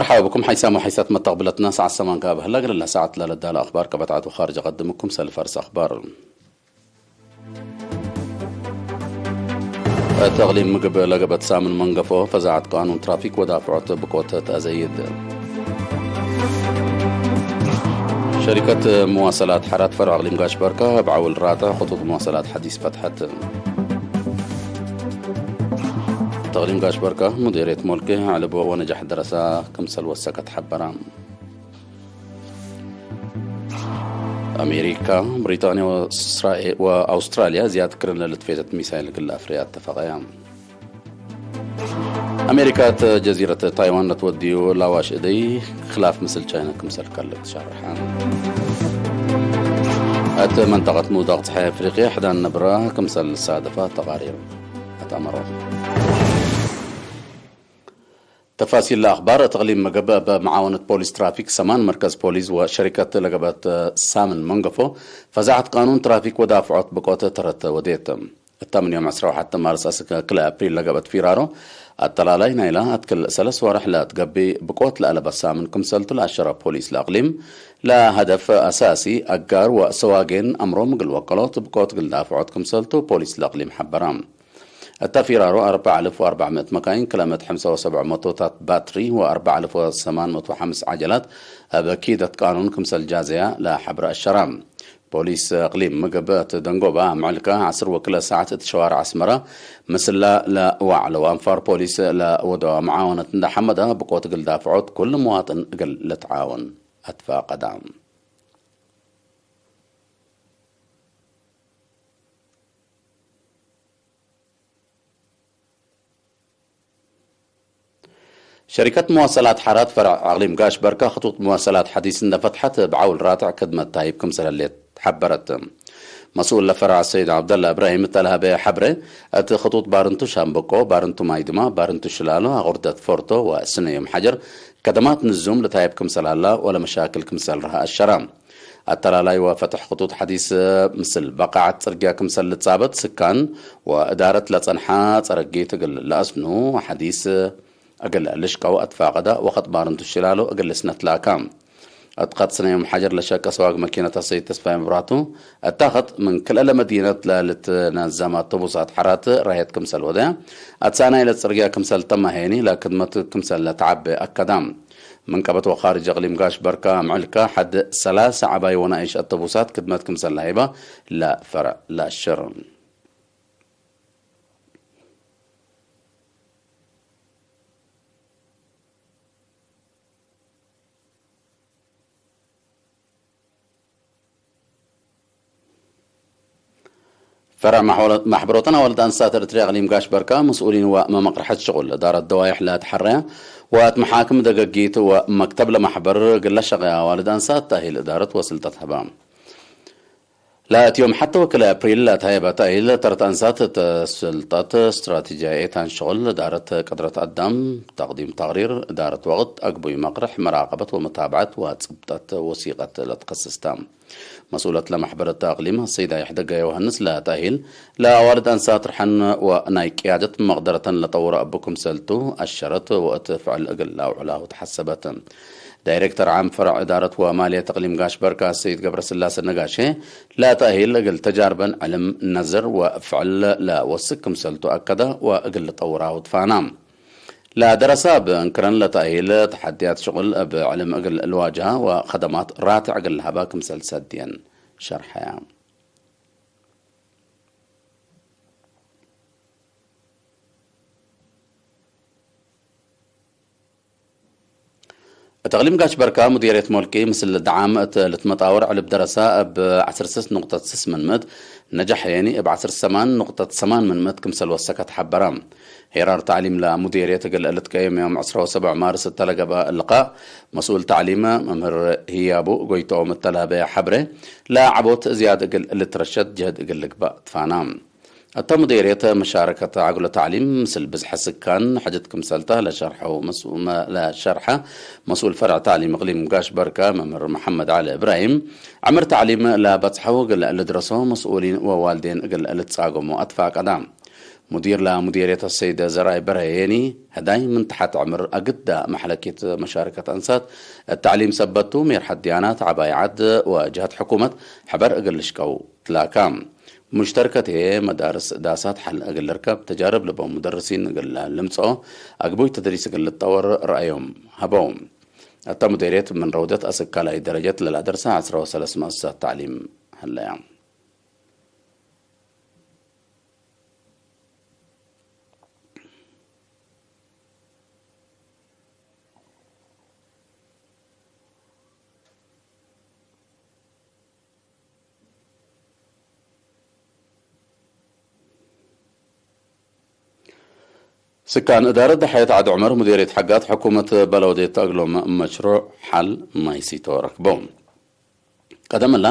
ሓብኩም ሓይሳም ሓይሳት መተቕብለትና ሰዓት ሰማን ካብ ህላ ግለላ ሰዓት ላለዳለ ኣኽባር ከበታቱ ኻርጅ ቀድምኩም ሰልፈርስ ኣኽባር። ተቕሊም ምግብ ለገበት ሳምን መንገፎ ፈዛዓት ቃኑን ትራፊክ ወዳፍዖት ብቆት ተዘይድ። ሸሪከት መዋሰላት ሓራት ፈርዕ ኣቕሊም ጋሽ በርካ ብዓውል ራታ ኸጡጥ መዋሰላት ሓዲስ ፈትሐት። ተቕሊም ጋሽ በርካ ሙዲርየት ሞልክ ዓለቦ ወነጃሕ ደረሳ ክምሰል ወሰከት ሓበራ። ኣሜሪካ፣ ብሪጣንያ ወእስራኤ-፣ ወኣውስትራልያ ዝያድ ክርን ለልትፌተት ሚሳይል ግል ኣፍርያ ኣተፈቐያ። ኣሜሪካ፣ ጀዚረት ታይዋን ለትወድዩ ላዋሽ እደይ ክላፍ ምስል ቻይና ክምሰል ካልእ ትሻርሓ። ኣት መንጠቐት ምውዳቕ ፀሓይ ኣፍሪቅያ ሕዳን ነብራ ክምሰል ሳደፋ ተቓሪር ኣትኣመሮ። ተፋሲል ለኣኽባር ተቕሊም መገብ በመዓወነት ፖሊስ ትራፊክ ሰማን መርከዝ ፖሊስ ወሸሪከት ለገበት ሳምን መንገፎ ፈዛዕት ቃኑን ትራፊክ ወዳፍዖት ብቆት ተረት ወዴት። እታ ምን ዮም ዕስራ ወሓደ ማርስ ኣስከ ክለ ኣፕሪል ለገበት ፊራሮ ኣተላላይ ናይላ ኣትክል ሰለስ ወርሕ ለትገቢ ብቆት ለኣለበት ሳምን ክምሰልቱ ለኣሸረ ፖሊስ ለኣቕሊም ለሀደፍ ኣሳሲ ኣጋር ወሰዋጌን ኣምሮ ምግል ወቀሎት ብቆት ግል ዳፍዖት ክምሰልቱ ፖሊስ ለኣቕሊም ሓበራ። እታ ፊራሮ ኣርባዓ ኣልፍ ወኣርባዓ ሚእት መካይን፣ ክልተ ሚእት ሓምሳ ወሰብዓ ሞቶታት ባትሪ ወኣርባዓ ኣልፍ ወሰማን ሚእት ወሓምሳ ዓጀላት ኣብ ኪደት ቃኑን ክምሰል ጃዘያ ለሓብረ ኣሸራ። ፖሊስ እቕሊም ምግብ እቲ ደንጎባ ምዕልካ ዓስር ወክለ ሰዓት እቲ ሸዋርዕ ኣስመራ ምስላ ለዋዕለዋ ኣንፋር ፖሊስ ለወደዋ መዓወነት እንዳሓመዳ ብቆት ግል ዳፍዖት ኩሉ መዋጥን እግል ልትዓወን ኣትፋቀዳ። ሸሪከት መዋሰላት ሓራት ፈርዕ ኣቕሊም ጋሽ በርካ ክጡጥ መዋሰላት ሓዲስ እንደፈትሐት ብዓውል ራትዕ ክድመት ታይብ ክምሰለሌት ሓበረት። መስኡል ለፈርዕ ሰይድ ዓብደላ እብራሂም እተልሃበ ሓብረ፣ እቲ ክጡጥ ባርንቱ ሻምበቆ፣ ባርንቱ ማይድማ፣ ባርንቱ ሽላሎ፣ ኣቑርደት ፎርቶ ወስነ ዮም ሓጀር ከደማት ንዙም ለታይብ ክምሰላላ ወለመሻክል ክምሰል ረሃ ኣሸራ። ኣተላላይ ወፈትሕ ክጡጥ ሓዲስ ምስል በቃዓት ጽርግያ ክምሰል ልጻበት ስካን ወእዳረት ለጸንሓ ጸረጊት እግል ለኣስኑ ሓዲስ እግል ልሽቀው ኣትፋቀዳ ወኸጥ ባርንቱ ሽላሎ እግል ልስነት ላካ። እትኸጥ ስነዮም ሓጀር ለሸቀ ሰዋግ መኪና ተሰይ ተስፋይ መብራቱ እታኸጥ ምን ክልለ መዲነት ለልትነዘም ኣውቶቡሳት ሓራት ራየት ክምሰል ወደ ኣትሳናይ ለጽርግያ ክምሰል ተማሄኒ ለክድመት ክምሰል ለተዓበ ኣከዳ። ምን ቀበት ወኻርጅ እቕሊም ጋሽ በርካ ምዕልካ ሓድ ሰላሳ ዓባይ ወናእሽ ኣውቶቡሳት ክድመት ክምሰል ላሂባ ለፈርዕ ለሽር። ፈርዕ ማሕበሮ-፣ ማሕበሮተን ኣዋልድ ኣንስታት ኤርትርያ እቕሊም ጋሽ በርካ መስኡሊን ወመመቕርሐት ሽቑል እዳረት ደዋይሕ ለትሓረያ ወትመሓክም ደገጊት ወመክተብ ለማሕበር ግለ ሸቐያ ኣዋልድ ኣንስታት ታሂል እዳረት ወስልጠት ህባ። ለእትዮም ሓተ ወክለ ኣፕሪል ለታየበ ታሂል ተረት ኣንስታት ተስልጠት ስትራቴጂያ ኤታን ሽቑል እዳረት ቅድረት ኣዳም ተቕዲም ተቕሪር እዳረት ወቕት ኣግቡይ መቕርሕ መራቐበት ወመታብዐት ወጽብጠት ወሲቐት ለትኸስስታ። መስኡለት ለማሕበረት ኣቕሊም ሰይዳ ይሕደጋ ዮሃንስ ለተኣሂል ለኣዋልድ ኣንሳት ርሐን ወናይ ቅያደት መቕደረተን ለጠውረ እቡ ክምሰልቱ ኣሸረት ወእት ፍዕል እግል ለኣውዕላሁ ተሓሰበት። ዳይሬክተር ዓም ፈረዕ እዳረት ወማልየት እቕሊም ጋሽ በርካ ሰይድ ገብረስላሰ ነጋሼ ለተኣሂል እግል ተጃርበን ዕልም ነዝር ወፍዕል ለወስክ ክምሰልቱ ኣከዳ ወእግል ለጠውራሁ ትፋና። ለደረሳ ብእንክረን ለተኣሂል ተሓድያት ሽቕል እብ ዕልም እግል ልዋጅሃ ወኸደማት ራትዕ እግል ለሃባ ክምሰል ሰድየን ሸርሐያ። እት እቕሊም ጋሽ በርካ ሙዲርየት ሞልቂ ምስል ደዓም እት ልትመጣወር ዕልብ ደረሳ እብ ዓሰርተ ስስ ንቁጠት ስስ ምን ምእት ነጃሕ የኒ እብ ዓሰርተ ሰማን ንቁጠት ሰማን ምን ምእት ክምሰል ወሰከት ሓበራ። ሄራር ተዕሊም ለሙዲርየት እግል ልትቀየም ዮም ዕስራ ወሰብዕ ማርስ እተለገበ ልቃእ መስኡል ተዕሊም መምህር ህያቡ ጎይትኦም እተልሀበ ሓብረ ለዓቦት ዝያድ እግል ልትረሸድ ጀህድ እግል ልግባእ ትፋና። እታ ሙዲርየት መሻረከት ዓጉለ ተዕሊም ምስል ብዝሐ ስካን ሕጅት ክምሰልታ ለሸርሐው መስ-፣ መ-፣ ለሸርሐ መስኡል ፈርዕ ተዕሊም እቅሊም ጋሽ በርካ መምህር መሐመድ ዓሊ እብራሂም፣ ዕምር ተዕሊም ለበጽሐው እግል ልድረሶ መስኡሊን ወዋልዴን እግል ልትጻገሞ ኣትፋቀዳ። مدير لمديرية السيدة زراي برهيني هداي من تحت عمر أقدا محلكة مشاركة أنسات التعليم سبتو ميرحت ديانات عباي عد وجهة حكومة حبر أقلشكو تلاكام مشتركة هي مدارس داسات حل أقل ركب تجارب لبو مدرسين أقل لمسو أقبوي تدريس أقل الطور رأيهم هبوم. التمديرية من رودة أسكالاي درجة للأدرسة عشرة وثلاث مؤسسات تعليم هلا. ስካን እዳረ ዳሕየት ዓዲ ዑመር ሙዲርየት ሓጋት ሕኩመት በለውዴት ኣግሎም መሽሩዕ ሓል ማይሲቶ ረክቦም። ቀደምላ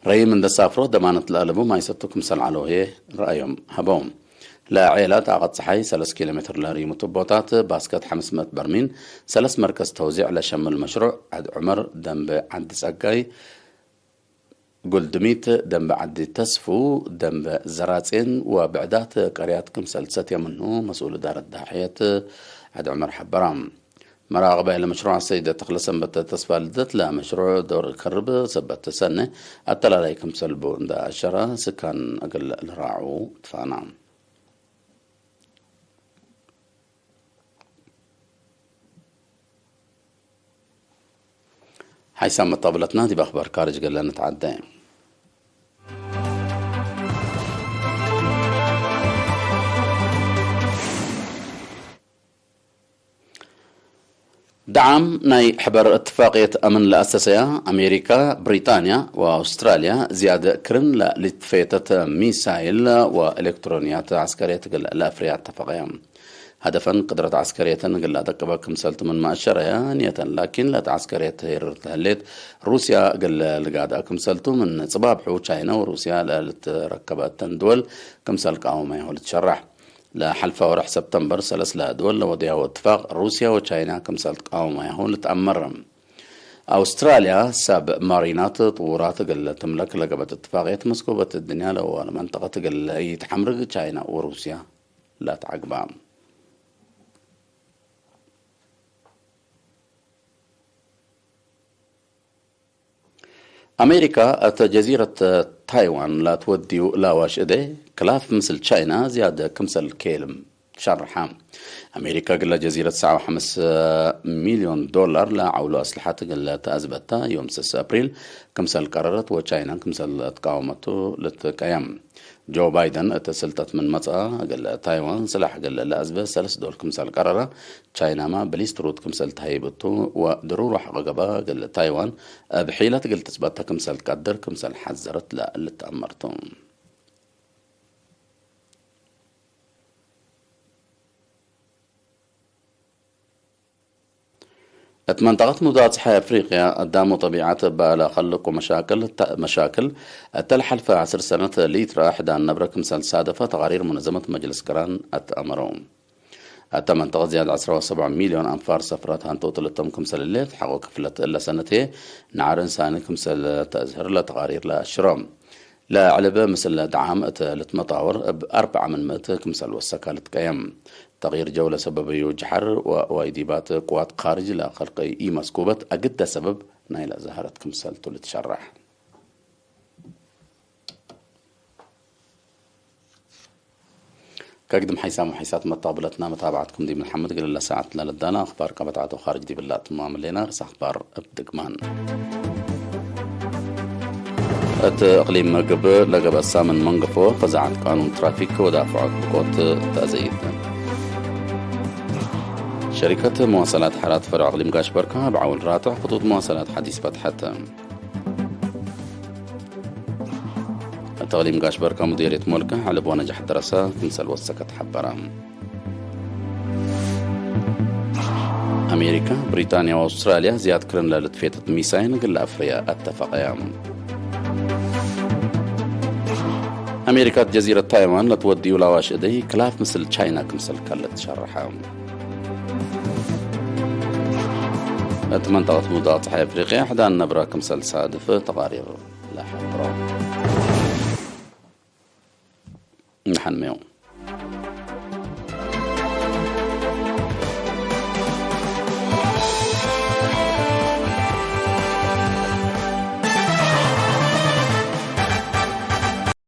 ረይም እንደሳፍሮ ደማነት ለአለቡ ማይሰቱ ክምሰል ዓለውሄ ረአዮም ሀበው። ለዔላ ጣቐት ፀሓይ ሰለስት ኪሎ ሜትር ለሪሙ ቱቦታት ባስከት ሓምስመት በርሚን ሰለስት መርከዝ ተውዚዕ ለሸምል መሽሩዕ ዓድ ዑመር ደንበ ዓዲ ጸጋይ ጉልድሚት ደንበ ዓዲ ተስፉ ደንበ ዘራጼን ወብዕዳት ቀርያት ክምሰል ሰትየምኑ መስኡል ዳረት ዳሕየት ዓድ ዑመር ሓበራ። መራቕባይ ለመሽሩዕ ሰይደ ተኽለሰንበት ተስፋ ልደት ለመሽሩዕ ዶር ከርብ ሰበት ሰነ ኣተላላይ ክምሰልቡ እንዳ ኣሸራ ስካን እግል ልራዑ ትፋና። ሓይሳም መጣብለትና ዲብ ኣኽባር ካርጅ ገለ ንትዓደ። دعم ናይ ሕበር እትፋቅየት ኣምን ለኣሰሰያ ኣሜሪካ፣ ብሪጣንያ ወኣውስትራልያ ዝያደ ክርን ለልትፈየተት ሚሳይል ወኤሌክትሮንያት ዓስከርየት ግል ለኣፍርያ እተፈቀያ። هدفا ቅድረት ዓስከርየተን ግል ኣጠቅበ ክምሰልቱ ምን ማእሸረያ ንየተን ላኪን ለት ዓስከርየት ሄርር ተህሌት ሩስያ ግል ልጋዳ ክምሰልቱ ምን ጽባብሑ ቻይና ወሩስያ ለልትረከበ እተን ድወል ክምሰል ቃወማ ይሆ ልትሸራሕ። ለሓልፋ ወርሕ ሰፕተምበር ሰለስ ለድወል ለወድያዎ እትፋቅ ሩስያ ወቻይና ክምሰል ትቃወማ ያሆ ልትኣመር። ኣውስትራልያ ሳብ ማሪናት ጥዉራት ገለ ትምለክ ለገበት እትፋቅየት መስኮበት እድንያ ለዋል መንጠቀት ገለ ይትሓምርግ ቻይና ወሩስያ ላትዓግባ። ኣሜሪካ እተ ጀዚረት ታይዋን ላትወድዩ ላዋሽ እደ ክላፍ ምስል ቻይና ዝያደ ክምሰል ኬልም ሸርሓ። ኣሜሪካ ግላ ጀዚረት ሰዓብ ሓምስ ሚልዮን ዶላር ለዓውሎ ኣስልሓት ግለ ተኣዝበታ ዮም ስስ ኣፕሪል ክምሰል ቀረረት ወቻይናን ክምሰል ትቃወመቱ ልትቀየም። ጆ ባይደን እቲ ስልጠት ምን መጽኣ እግል ታይዋን ስላሕ እግል ለኣዝበ ሰለስ ዶል ክምሰል ቀረራ፣ ቻይናማ ብሊስትሩት ክምሰል ተሃይብቱ ወድሩሩ ሓቆ ገባ እግል ታይዋን እብ ሒለት እግል ትጽበተ ክምሰል ትቀድር ክምሰል ሓዘረት ለልትኣመርቱ። እት መንጠቀት ሙዳት ጸሓይ ኣፍሪቅያ ኣዳሙ ጠቢዓት ባእላ ከልቁ መሻክል ተ-፣ መሻክል እተ ለሓልፈ ዓስር ሰነት ሊትራ ሕዳን ነብረ ክምሰል ሳደፈ ተቃሪር ሙነዘመት መጅልስ ቅራን ኣተኣመረው። እተ መንጠቀት ዝያድ ዕስራ ወሰብዓ ሚልዮን ኣንፋር ሰፍራት ሃንቶ ትልቶም ክምሰል ሌት ሓቆ ክፍለት እለ ሰነት እየ ንዓር እንሳኒ ክምሰል ተእዝህር ለተቃሪር ለኣሽሮም። ለዕልበ ምስል ደዓም እት ልትመጣወር እብ ኣርብዓ ምን ምእት ክምሰል ወሰካ ልትቀየም። ተቕይር ጀውለ ሰበበዩ ጀሓር ወዋይዲባት ቅዋት ኻርጅ ለኸልቀይ ኢመስኩበት ኣግደ ሰበብ ናይለ ዘሃረት ክምሰልቱ ልትሸራሕ። ከግድም ሓይሳም ሓይሳት መጣብለትና መታባዕትኩም ዲብ ንሓመድ ግልለ ሰዓት ለለዳና ኣኽባር ቀበታቶ ኻርጅ ዲብላ ትማም ሌና ርስ ኣኽባር እብ ድግማን። እቲ እቕሊም ምግብ ለገበሳ ምን መንግፎ ኸዛዓት ቃኑን ትራፊክ ወዳፍዖት ብቆት ተዘይት። ሸሪከት መዋሰላት ሓራት ፈርዕ እቕሊም ጋሽ በርካ ብዓውል ራትዕ ክጡጥ መዋሰላት ሓዲስ ፈትሐት። እተ እቕሊም ጋሽ በርካ ሙዲርየት ሞልካ ዓለብ ወነጃሕ ደረሳ ክምሰል ወሰከት ሓበራ። ኣሜሪካ፣ ብሪጣንያ ወኣውስትራልያ ዝያድ ክርን ለልትፌተት ሚሳይን ግል ኣፍርያ ኣተፈቐያ። ኣሜሪካ ጀዚረት ታይዋን ለትወድዩ ላዋሽ እደይ ክላፍ ምስል ቻይና ክምሰል ከለት ሸርሓ። እት መንጠቐት ሙዳቕ ጸሓይ ኣፍሪቅያ ሕዳን ነብራ ክምሰል ሳድፍ ተቓሪር ለሓብሮ። ንሓንሜው።